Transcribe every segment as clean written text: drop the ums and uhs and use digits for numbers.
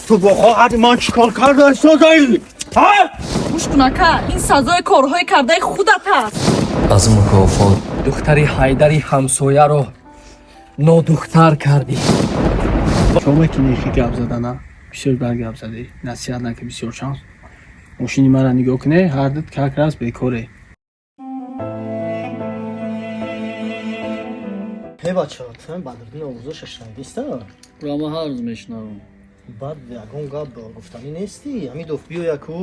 Ту бо хоҳари ман чӣ кор карда истодаӣ? Ҳа? Гӯш кун, ака, ин сазои корҳои кардаи худат аст. Аз мукофот духтари Ҳайдари ҳамсояро нодухтар кардӣ. Чо мекунӣ хи гап задана? Бисёр бар гап задӣ. Насиҳат наки бисёр шанс. Мошини мара нигоҳ куне, ҳар дид как раз бекоре. Ҳе бача, ту Бадриддин овозаша шунидиста? Ро ма ҳар рӯз мешунавам. Баъд ягон гап гуфтанӣ нестӣ? Ҳамидов, биёя ку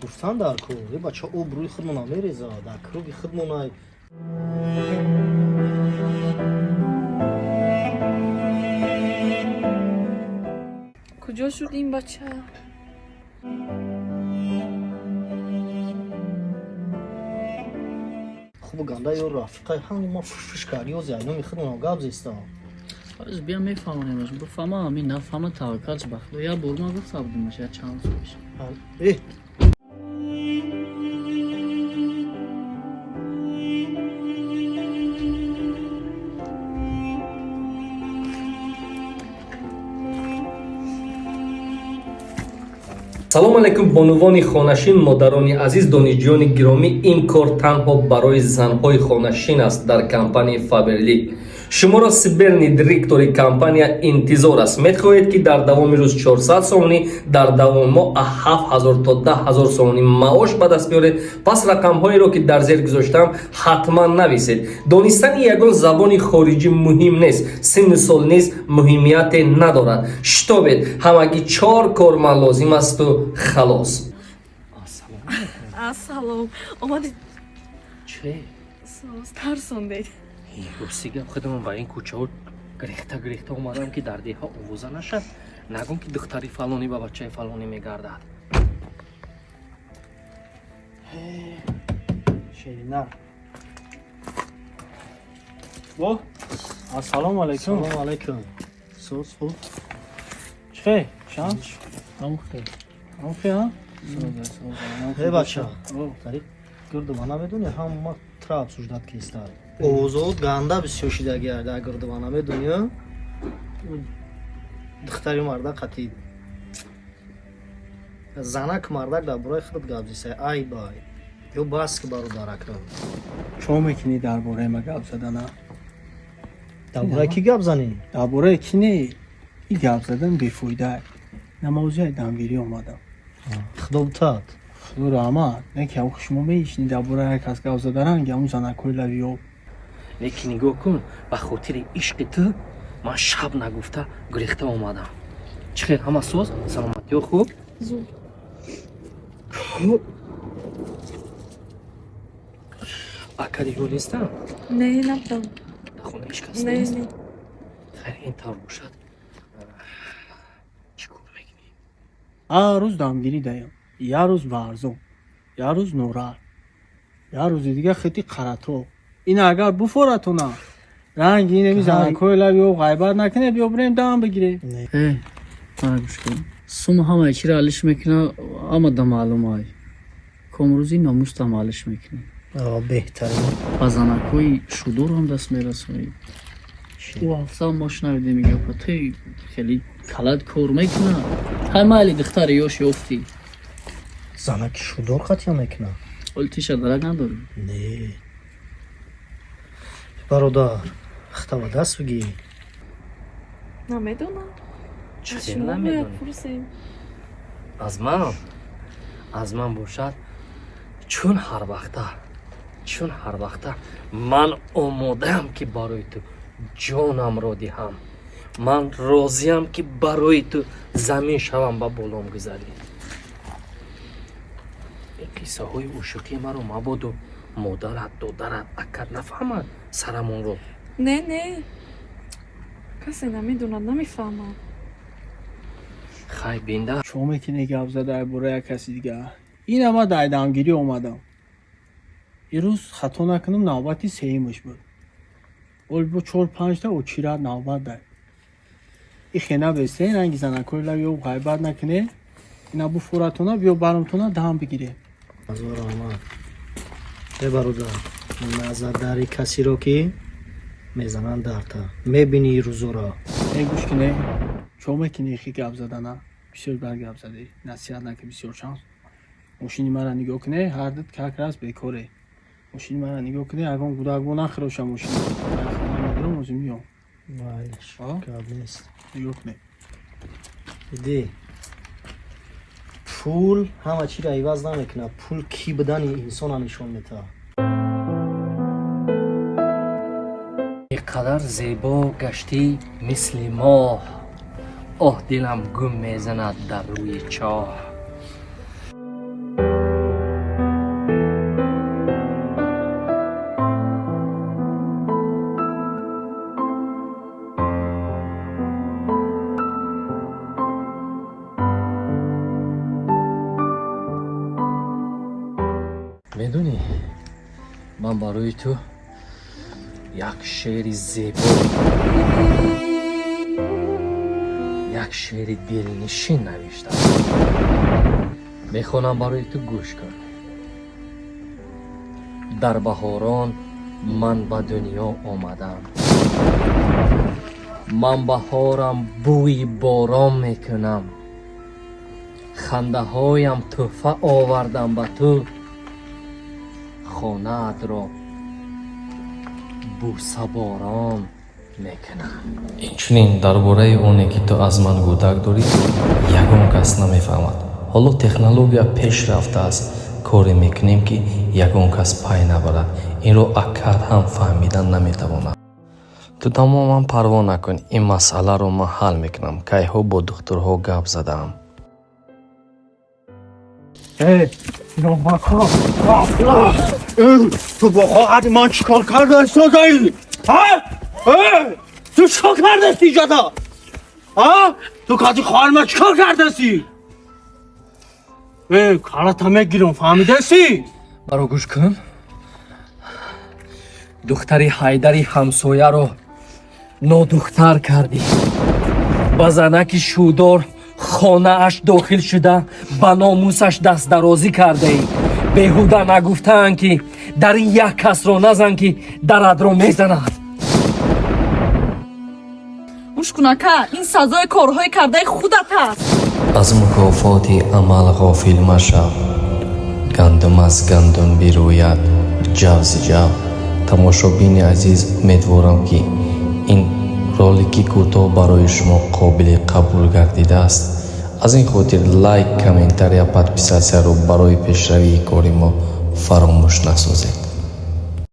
гуфтан дар ку. Е бача, обрӯи худмона мереза, дар круги худмонай. Куҷо шуд ин бача? Хубу ганда ё рафиқаи ҳами ма фушфуш кард, ёзи айноми худмона гап зеста. Ҳоз бия, мефаҳмонемаш. Бифаҳма, ҳамин нафаҳма, таваккалш ба Худо. Як бор ма гуфта будимаш, як чанд сол пеш. Э. Салом алайкум, бонувони хонашин, модарони азиз, донишҷӯёни гиромӣ. Ин кор танҳо барои занҳои хонашин аст. Дар компанияи Фаберлик шуморо сиберни директори компания интизор аст. Мехоҳед, ки дар давоми рӯз 400 сомонӣ, дар давоми моҳ 7000 то 10 000 сомонӣ маош ба даст биёред? Пас рақамҳоеро, ки дар зер гузоштаам, ҳатман нависед. Донистани ягон забони хориҷӣ муҳим нест, синну сол низ муҳимияте надорад. Шитобед, ҳамагӣ чор корманд лозим асту халос. Ассалом, омадед? Че? Соз, тарсондед. Рости гап, худамон ба ин кӯчаҳо гирехта гирехта омадам, ки дар деҳа овоза нашад, нагум, ки духтари фалонӣ ба бачаи фалонӣ мегардад. Шерина. Во, ассалому алайкум. Салому алайкум. Соз, хуб? Чӣ? Шанс? Амухе. Амхе, ҳа? Соза, соза. Э бача, О, тариқ гирдува намедони, ҳама тра обсуждать киста. Овозо ганда бисёр шидаги дар гирдува, намедони? Духтари мардак қатӣ занак мардак дар бораи худат гап зисай, ай бай. Ё бас ки, бародарака. Чо мекунӣ дар бораи ма гап задана? Дар бораи кӣ гап занӣ? Дар бораи ки не? И гап задан бефоида. Намозияи дамгирӣ омадам. Худо бутад. Худо раҳмат. Не ки ҳам шумо меишнӣ дар бораи як кас гап зада, ранги ҳамун занакҳои лаби об. Лекин нигоҳ кун, ба хотири ишқи ту ман шаб нагуфта гурехта омадам. Чӣ хел, ҳама соз, саломатиё хуб? Зуд. Ака диго нестам? Не, набудам. Дар хона ҳеҷ кас Не. нест? Не. Хайр, ин тавр бошад, чӣ кор мекунӣ? Ҳар рӯз дамгирӣ даям. Як рӯз Варзон, як рӯз Норар, як рӯзи дига хити Қаратоғ. Ин агар буфоратона, ранги инами занакҳои лаби об ғайбат накунед, биё бирем дам бигирем. Э, мара гӯш кун. Сум ҳамаи чиро алиш мекуна, ҳама да маълум ай. Комрӯзӣ номус дам алиш мекунӣ. Беҳтарин. Ба занакҳои шудор ҳам даст мерасонӣ. Ӯ ҳафта мо шунавидем гапа, ту хеле калат кор мекуна. Ҳай, майли, духтари ёш ёфтӣ. Занаки шудор қатъя мекунад. Оли тиша дарак надорӣ. Не. Бародар, хата ба даст бигир. Намедонам. Чӣ Аз хел шумо бояд намедонӣ? пурсем. Аз ман бошад, чун ҳар вақта ман омодаам, ки барои ту ҷонамро диҳам. Ман розиям, ки барои ту замин шавам, ба болом гузарӣ. Ин қиссаҳои ушуқии маро мабодо модарат, додарат, акат нафаҳмад сарамонро. Не, не, касе намедонад, намефаҳмад. Хай, бинда. Чо мекунӣ гап зада дар бораи як каси дига? Ина ма дар дамгирӣ омадам. Ирӯз, хато накунам, навбати сеюмаш буд. Оли бо чор панҷта очират навбат дай. И хена бесе, ранги занакҳои лаби об ғайбат накунед. Ина буфоратона, биё баромтона дам бигирем. Азор раҳмат. Э бародар, назардари касиро ки мезананд дарта. Мебини рӯзоро. Э, гӯш кине. Чо мекунӣ хи гап задана? Бисёр бар гап задӣ. Насиҳат наки бисёр шанс. Мошини мара нигоҳ кунӣ, ҳардут как раз бекоре. Мошини мара нигоҳ кунӣ, ягон гудакбо нахӯроша мошин. Медорам, озим миём. Майлаш, гап нест. Нигоҳ кунӣ. Иди. Пул ҳама чиро иваз намекунад. Пул кӣ будани инсона нишон метаҳад. Қадар зебо гаштӣ мисли моҳ, оҳ, дилам гум мезанад дар рӯи чоҳ. Медонӣ, ман барои ту як шеъри зебо, як шеъри дилнишин навиштам. Мехонам барои ту, гӯш кун. Дар баҳорон ман ба дунё омадам, ман баҳорам, бӯи борон мекунам, хандаҳоям тӯҳфа овардам ба ту, хонаатро бӯсаборон мекунам. Инчунин дар бораи оне, ки ту аз ман гӯдак дорӣ, ягон кас намефаҳмад. Ҳоло технология пеш рафтааст, коре мекунем, ки ягон кас пай набарад. Инро аккад ҳам фаҳмидан наметавонад. Ту тамоман парво накун, ин масъаларо ман ҳал мекунам. Кайҳо бо духтурҳо гап задаам. Ту бо хоҳари ман чӣ кор кардаистозаӣ? Ту чӣ кор кардасти иҷода? Ту каси хоҳари ман чӣ кор кардасти? Калата мегирам, фаҳмидасӣ? Маро гӯш кун. Духтари Ҳайдари ҳамсояро нодухтар кардӣ, ба занаки шӯдор хонааш дохил шуда, ба номусаш дастдарозӣ кардаӣ. Беҳуда нагуфтаанд, ки дар ин як касро назан, ки дарадро мезанад. Гӯш кун, ака, ин сазои корҳои кардаи худат аст. Аз мукофоти амал ғофил машав. Гандум аз гандум бирӯяд, ҷавзи ҷав. Тамошобини азиз, умедворам, ки ин ролики кӯтоҳ барои шумо қобили қабул гардидааст. Аз ин хотир лайк, комментария, подписаться ро барои пешравии кори мо фаромӯш насозед.